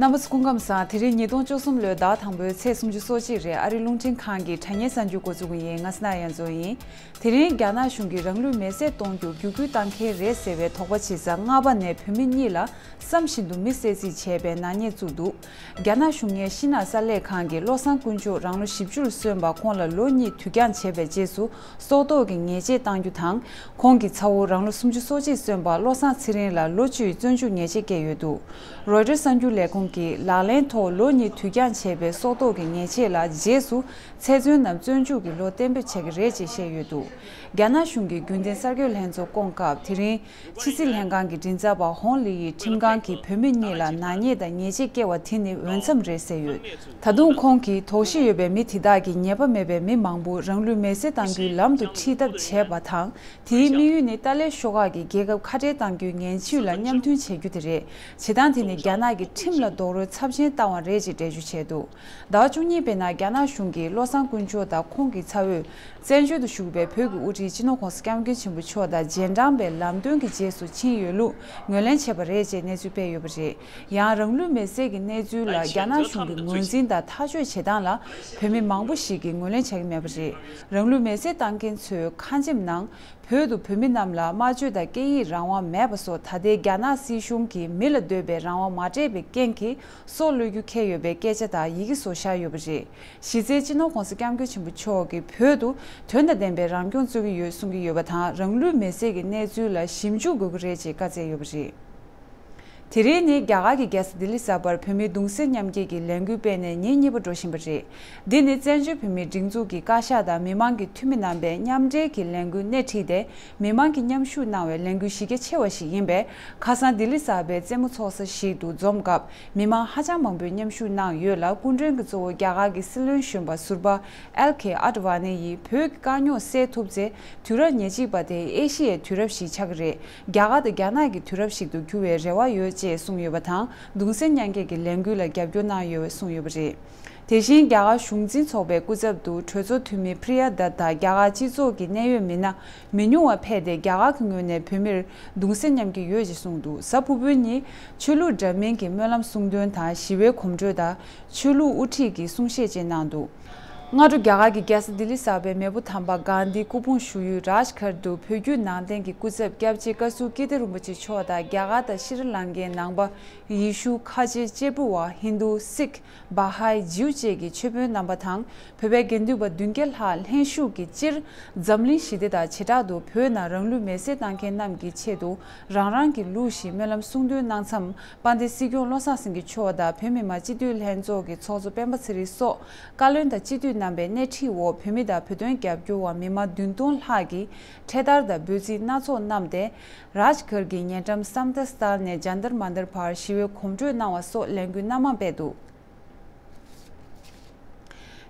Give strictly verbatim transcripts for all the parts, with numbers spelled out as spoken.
རྣམ་པ་ཚོ་སྐུ་ཁམས་བཟང་། དེ་རིང་ཉིས་སྟོང་བཅུ་གསུམ་ལོའི་ཟླ་དང་པོའི་ཚེས་སུམ་ཅུ་སོ་གཅིག་རེད། ཨ་རིའི་རླུང་འཕྲིན་ཁང་གི་དྲ་བརྙན་གསར་འགྱུར་འགོ་འཛུགས་ཀྱི་ཡིན། ང་སི་ན་ཡ་མཚོ་ཡིན། དེ་རིང་རྒྱ་ནག་གཞུང་གིས་རང་ལུས་མེར་སྲེག་གཏོང་རྒྱུར་བརྒྱུད་སྐུལ་བཏང་གལ་རེད་ཟེར་བའི་དོགས་པ་བྱེད་ས་ལྔ་པ་ནས་བུད་མེད་གཉིས་ལ་བསམ་བཞིན་དུ་མི་བསད་རྩིས་བྱས་པའི་ནག་ཉེས་བཙུགས་འདུག་རྒྱ་ནག་གཞུང་གཉེར་ཤིན་ཨན་གསར་ལས་ཁང་གིས་བློ་བཟང་དཀོན་མཆོག་རང་ལོ་བཞི་བཅུར་སོན་པ་ཁོང་ལ་ལོ་གཉིས་དུས་འགྱངས་བྱས་པའི་རྗེས་སུ་སྲོག་ཐོག་གི་ཉེས་ཆད་གཏང་རྒྱུ་དང་། ཁོང་གི་ཚ་བོ་རང་ལོ་སུམ་ཅུ་སོ་གཅིག་སོན་པ་བློ་བཟང་ཚེ་རིང་ལ་ལོ་བཅུའི་བཙོན་འཇུག་ཉེས་ཆད་བཀལ་ཡོད་འདུག་རོའི་ཊར་གསར་འགྱུར་ལས་ཁུངས་ཀྱིས་ལག་ལེན་ཐོག་ལོ་གཉིས་དུས་འགྱངས་བྱས་པའི་སྲོག་ཐོག་གི་ཉེས་ཆད་ལ་རྗེས་སུ་ཚེ་བཙོན་ནམ་བཙོན་འཇུག་གི་ལོ་གཏན་འབེབས་བྱེད་ཀྱི་རེད་ཅེས་བཤད་ཡོད་འདུག་རྒྱ་ནག་གཞུང་གི་རྒྱུན་ལྡན་གསར་འགོད་ལྷན་ཚོགས་སྐོང་སྐབས། དེ་རིང་ཕྱི་སྲིད་ལྷན་ཁང་གི་མགྲིན་ཚབ་པ་ཧོང་ལི་ཡིས་ཁྲིམས་ཁང་གིས་བུད་མེད་གཉིས་ལ་ནག་ཉེས་དང་ཉེས་ཆད་བཀལ་བ་དེ་ནི་འོས་འཚམ་རེད་ཟེར་ཡོད། ད་དུང་ཁོང་གིས་དོགས་གཞི་ཡོད་པའི་མི་དེ་དག་གིས་ཉེས་པ་མེད་པའི་མི་མང་པོ་རང་ལུས་མེར་སྲེག་གཏང་རྒྱུའི་ལམ་དུ་ཁྲིད་ཐབས་བྱས་པ་དང་། དེའི་དམིགས་ཡུལ་ནི་ཏཱ་ལའི་ཤོག་ཁག་གིས་རྒྱལ་ཁབ་ཁ་བྲལ་གཏང་རྒྱུའི་ངན་བྱུས་ལ་མཉམ་མཐུན་བྱེད་རྒྱུ་དེ་རེད། བྱེད་སྟངས་དེ་ནི་རྒྱ་ནག་གི་ཁྲིམས་ལ་རྡོག་རོལ་ཚབས་ཆེན་བཏང་བ་རེད་ཅེས་འགྲེལ་བརྗོད་བྱས་འདུག་ཟླ་བ་བཅུ་གཉིས་པའི་ནང་རྒྱ་ནག་གཞུང་གིས་བློ་བཟང་དཀོན་མཆོག་དང་ཁོང་གི་ཚ་བོས་བཙན་བྱོལ་དུ་བཞུགས་པའི་བོད་ཀྱི་དབུ་ཁྲིད་སྤྱི་ནོར་༸གོང་ས་༸སྐྱབས་མགོན་ཆེན་པོ་མཆོག་དང་རྗེས་འབྲང་པའི་ལམ་སྟོན་གྱི་རྗེས་སུ་ཕྱིན་ཡོད་ལུགས་ངོས་ལེན་བྱས་པ་རེད་ཅེས་གནས་ཚུལ་སྤེལ་ཡོད་པ་རེད། ཡང་རང་ལུས་མེར་སྲེག་གི་གནས་ཚུལ་ལ་རྒྱ་ནག་གཞུང་གི་ངོས་འཛིན་དང་ཐག་གཅོད་བྱེད་སྟངས་ལ་བོད་མི་མང་པོ་ཞིག་གིས་ངོས་ལེན་བྱ་གི་མེད་པ་རེད། རང་ལུས་མེར་སྲེག་བཏང་མཁན་ཚོའི་ཁ་འཇིམ་ནང་བོད་དུ་བོད་མི་རྣམས་ལ་སྨྲ་བརྗོད་དང་སྐད་ཡིག་རང་དབང་མེད་པ་སོགས་ད་ལྟའི་རྒྱ་ནག་སྲིད་གཞུང་གིས་མི་ལ་འདོད་པའི་རང་དབང་མ་སྤྲད་པའི་རྐྱེན་གྱིས་སྲོག་བློས་རྒྱུ་ཁེལ་ཡོད་པའི་སྐད་ཆ་དང་ཡི་གེ་སོགས་བཞག་ཡོད་པ་རེད། གཞི་རྩའི་སྤྱི་ནོར་༸གོང་ས་༸སྐྱབས་མགོན་ཆེན་པོ་མཆོག་གིས་བོད་དུ་དོན་དང་ལྡན་པའི་རང་སྐྱོང་བཙུགས་ཀྱི་ཡོད་གསུང་གི་ཡོད་པ་དང་། རང་ལུས་མེར་སྲེག་གི་གནས་ཚུལ་ལ་ཞིབ་འཇུག་དགོས་ཀྱི་རེད་ཅེས་བཀའ་སྩལ་ཡོད་པ་རེད། དེ་རིང་ནི་རྒྱ་གར་གྱི་རྒྱལ་ས་ལྡི་ལི་གསར་པར་བོད་མིའི་གདུང་སེམས་མཉམ་སྐྱེད་ཀྱི་ལས་འགུལ་སྤེལ་ནས་ཉིན་གཉིས་པ་འགྲོ་བཞིན་པ་རེད། འདི་ནི་བཙན་བྱོལ་བོད་མིའི་སྒྲིག་འཛུགས་ཀྱི་བཀའ་ཤག་དང་མི་མང་གི་འཐུས་མི་རྣམ་པས་མཉམ་འབྲེལ་གྱི་ལས་འགུལ་སྣེ་ཁྲིད་དེ། མི་མང་གིས་མཉམ་ཞུགས་གནང་བའི་ལས་འགུལ་གཞི་རྒྱ་ཆེ་བ་ཞིག་ཡིན་པས། ཁ་སང་ལྡི་ལི་གསར་པའི་རྩེད་མོ་ཚོགས་ས་ཞིག་ཏུ་འཛོམས་སྐབས། མི་མང་ཧ་ཅང་མང་པོས་མཉམ་ཞུགས་གནང་ཡོད་ལ། སྐུ་མགྲོན་གྱི་གཙོ་བོ་རྒྱ་གར་གྱི་སྲིད་བློན་གཞོན་པ་ཟུར་པ་ཨེལ་ཁེ་ཨ་ཏི་ཝ་ནི་ཡིས་བོད་ཀྱི་དཀའ་རྙོག་སེལ་ཐུབ་ཚེ། དུས་རབས་ཉེར་གཅིག་པ་དེ་ཨེ་ཤི་ཡའི་དུས་རབས་ཤིག་ཆགས་ཀྱི་རེད། རྒྱ་གར་དང་རྒྱ་ནག་གི་དུས་རབས་ཤིག་ཏུ་འགྱུར་བའི་རེ་བ་ཡོད་ཅེས་གསུངས་ཡོད་པ་དང་། གདུང་སེམས་མཉམ་སྐྱེད་ཀྱི་ལས་འགུལ་ལ་རྒྱབ་སྐྱོར་གནང་ཡོད་པ་གསུངས་ཡོད་པ་རེད། དེ་བཞིན་རྒྱ་གར་གཞུང་འཛིན་ཚོགས་པའི་སྐུ་ཚབ་ཏུ་གྲོས་ཚོགས་འཐུས་མི་པྲི་ཡ་དཱ་དང་རྒྱ་གར་སྤྱི་ཚོགས་ཀྱི་གནད་ཡོད་མི་སྣ་མི་ཉུང་བ་ཕེབས་ཏེ། རྒྱ་གར་གྱི་ངོས་ནས་བོད་མིར་གདུང་སེམས་མཉམ་སྐྱེད་ཡོད་ཅེས་གསུངས་འདུག་གཟའ་ཕུར་བུ་ཉིན་ཆོས་ལུགས་འདྲ་མིན་གྱི་སྨོན་ལམ་གསུང་འདོན་དང་ཞི་བའི་གོམ་བགྲོད་དང་ཆོས་ལུགས་དབུ་ཁྲིད་ཀྱི་གསུང་བཤད་བཅས་གནང་འདུག་སྔ་དྲོ་རྒྱ་གར་གྱི་རྒྱལ་ས་ལྡི་ལི་གསར་པའི་མེས་པོ་དམ་པ་གྷན་དྷིའི་སྐུ་ཕུང་བཞུགས་ཡུལ་རཱཇ་གྷར་དུ་བོད་བརྒྱུད་ནང་བསྟན་གྱི་སྐུ་ཚབ་སྐྱབས་རྗེ་བཀའ་ཟུར་ཀིརྟི་རིན་པོ་ཆེ་མཆོག་དང་། རྒྱ་གར་དང་ཤྲི་ལང་ཀའི་ནང་པ། ཡེ་ཤུ། ཁ་ཆེ། གཅེར་བུ་བ། ཧིན་རྡུ། སིག་བྷ་ཧའི། ཇིའུ་བཅས་ཀྱི་ཆོས་དཔོན་རྣམ་པ་དང་། བོད་པའི་དགེ་འདུན་པ་བདུན་བརྒྱ་ལྷག་ལྷན་ཞུགས་ཀྱིས། སྤྱིར་འཛམ་གླིང་ཞི་བདེ་དང་བྱེ་བྲག་ཏུ་བོད་ནང་རང་ལུས་མེར་སྲེག་བཏང་མཁན་རྣམས་ཀྱི་ཆེད་དུ་རང་རང་གི་ལུགས་བཞིན་སྨོན་ལམ་གསུང་འདོན་གནང་མཚམས། དཔལ་ལྡན་སྲིད་སྐྱོང་བློ་བཟང་སེང་གེ་མཆོག་དང་། བོད་མི་མང་སྤྱི་འཐུས་ལྷན་ཚོགས་ཀྱི་ཚོགས་གཙོ་སྤེན་པ་ཚེ་རིང་སོགས་བཀའ་བློན་དང་སྤྱི་འཐུས་རྣམ་པའི་སྣེ་ཁྲིད་འོག་བོད་མི་དང་བོད་དོན་རྒྱབ་སྐྱོར་བ་མི་མང་བདུན་སྟོང་ལྷག་གིས་འཕྲེད་དར་དང་འབོད་ཚིག་སྣ་ཚོགས་བསྣམས་ཏེ། རཱཇ་གྷར་གྱི་ཉེ་འགྲམ་སམ་ཏ་སྟཱལ་ནས་ཇན་ཏར་མན་ཏར་བར་ཞི་བའི་གོམ་བགྲོད་གནང་བ་སོགས་ལས་འགུལ་སྣ་མང་སྤེལ་འདུག་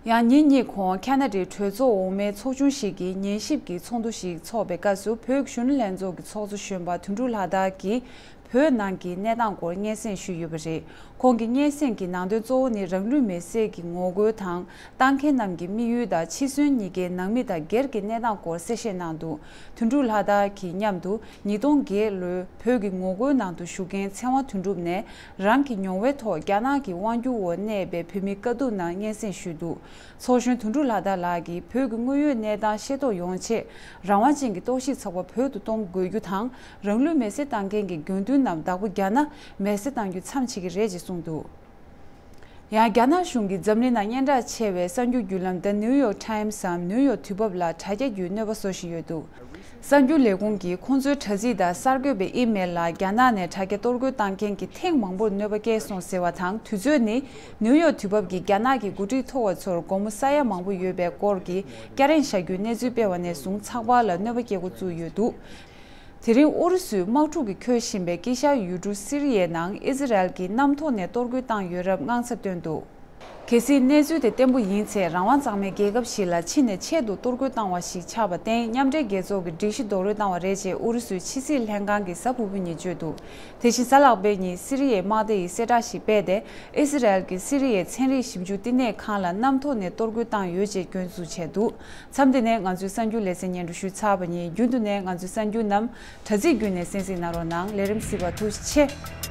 ཡང་ཉིན་གཉིས་གོང་ཁ་ན་ཌའི་གྲོས་ཚོགས་འོག་མའི་ཚོགས་ཆུང་ཞིག་གིས་ཉན་ཞིབ་ཀྱི་ཚོགས་འདུ་ཞིག་འཚོགས་པའི་སྐབས་སུ། བོད་ཀྱི་གཞོན་ནུ་ལྷན་ཚོགས་ཀྱི་ཚོགས་གཙོ་གཞོན་པ་དོན་གྲུབ་ལྷ་དར་གྱིས་བོད་ནང་གི་གནས་སྟངས་སྐོར་སྙན་སེང་ཞུས་ཡོད་པ་རེད། ཁོང་གི་སྙན་སེང་གི་ནང་དོན་གཙོ་བོ་ནི་རང་ལུས་མེར་སྲེག་གི་ངོ་རྒོལ་དང་། བཏང་མཁན་རྣམས་ཀྱི་དམིགས་ཡུལ་དང་། འཆི་གསོན་གཉིས་ཀའི་ནང་མི་དང་སྒེར་གྱི་གནས་སྟངས་སྐོར་གསལ་བཤད་གནང་འདུག་དོན་གྲུབ་ལྷ་དར་གྱིས་མཉམ་དུ་ཉིས་སྟོང་བརྒྱད་ལོའི་བོད་ཀྱི་ངོ་རྒོལ་ནང་དུ་ཞུགས་མཁན་ཚེ་དབང་དོན་གྲུབ་ནས། རང་གི་མྱོང་བའི་ཐོག་རྒྱ་ནག་གི་དབང་སྒྱུར་འོག་གནས་པའི་བོད་མིའི་དཀའ་སྡུག་ནང་སྙན་སེང་ཞུས་འདུག་ཚོགས་གཞོན་དོན་གྲུབ་ལྷ་དར་ལགས་ཀྱིས། བོད་ཀྱི་དངོས་ཡོད་གནས་སྟངས་ཤེས་རྟོགས་ཡོང་ཆེད། རང་དབང་ཅན་གྱི་རྟོག་ཞིབ་ཚོགས་པ་བོད་དུ་གཏོང་དགོས་རྒྱུ་དང་། རང་ལུས་མེར་སྲེག་བཏང་མཁན་གྱི་དགོས་འདུན་རྣམས་བདག་པོ་རྒྱག་ན། མེར་སྲེག་བཏང་རྒྱུ་མཚམས་ཆད་ཀྱི་རེད་ཅེས་གསུངས་འདུག་ཡང་རྒྱ་ནག་གཞུང་གིས་འཛམ་གླིང་ནང་སྙན་གྲགས་ཆེ་བའི་གསར་འགྱུར་བརྒྱུད་ལམ་The New York Times འམ་ནིའུ་ཡོག་དུས་བབ་ལ་དྲ་རྒྱ་བརྒྱུད་གནོད་པ་བཟོ་བཞིན་ཡོད་འདུག་གསར་འགྱུར་ལས་ཁུངས་ཀྱིས་ཁོང་ཚོའི་དྲ་ཚིགས་དང་གསར་འགོད་པའི་ཨི་མེལ་ལ། རྒྱ་ནག་ནས་དྲ་རྒྱ་གཏོར་རྒོལ་བཏང་མཁན་གྱིས་ཐེངས་མང་པོར་གནོད་པ་བསྐྱལ་སོང་ཟེར་བ་དང་། དུས་ཚོད་ནི་ནིའུ་ཡོག་དུས་བབ་ཀྱིས་རྒྱ་ནག་གི་འགོ་ཁྲིད་མཐོ་བ་ཚོར་སྒོར་མོ་ས་ཡ་མང་པོ་ཡོད་པའི་སྐོར་གྱི་སྐྱ་རེངས་བཞག་རྒྱུའི་གནས་ཚུལ་སྤེལ་བ་ནས་བཟུང་། ཚགས་པར་ལ་གནོད་པ་སྐྱེལ་འགོ་བཙུགས་ཡོད་འདུག་དེ་རིང་ཨུ་རུ་སུས་དམག་འཁྲུག་གིས་འཁྱོལ་བཞིན་པའི་དཀྱིལ་ཤར་ཡུལ་གྲུ་སི་རི་ཡའི་ནང་ཨི་ཟི་རལ་གྱིས་གནམ་ཐོག་ནས་གཏོར་རྒོལ་བཏང་ཡོད་རབས་དངངས་འཚབ་བཏོན་འདུག་གལ་སྲིད་གནས་ཚུལ་དེ་བརྟན་པོ་ཡིན་ཚེ། རང་དབང་གཙང་མའི་རྒྱལ་ཁབ་ཞིག་ལ་ཕྱི་ནས་ཆེད་དུ་གཏོར་རྒོལ་བཏང་བ་ཞིག་ཆགས་པར་བརྟེན། མཉམ་འབྲེལ་རྒྱལ་ཚོགས་ཀྱི་སྒྲིག་གཞི་རྡོག་རོལ་བཏང་བ་རེད་ཅེས་ཨུ་རུ་སུའི་ཕྱི་སྲིད་ལྷན་ཁང་གིས་གཟའ་ཕུར་བུ་ཉིན་བརྗོད་འདུག་དེ་བཞིན་གཟའ་ལྷག་པའི་ཉིན་སི་རི་ཡའི་དམག་སྡེ་ཡིས་གསལ་བསྒྲགས་ཤིག་སྤེལ་ཏེ། ཨི་སི་རལ་གྱིས་སི་རི་ཡའི་ཚན་རིག་ཞིབ་འཇུག་བསྟི་གནས་ཁང་ལ་གནམ་ཐོག་ནས་གཏོར་རྒོལ་བཏང་ཡོད་ཅེས་སྐྱོན་འཛུགས་བྱས་འདུག་མཚམས་འདི་ནས་ང་ཚོའི་གསར་འགྱུར་ལེ་ཚན་སྙན་སྒྲོན་ཞུས་ཚར་བ་ཡིན། རྒྱུན་དུ་ནས་ང་ཚོའི་གསར་འགྱུར་རྣམས་དྲ་ཚིགས་བརྒྱུད་ནས་གསན་གཟིགས་གནང་རོགས་གནང་། ལས་རིམ་གཟིགས་པར་ཐུགས་རྗེ་ཆེ།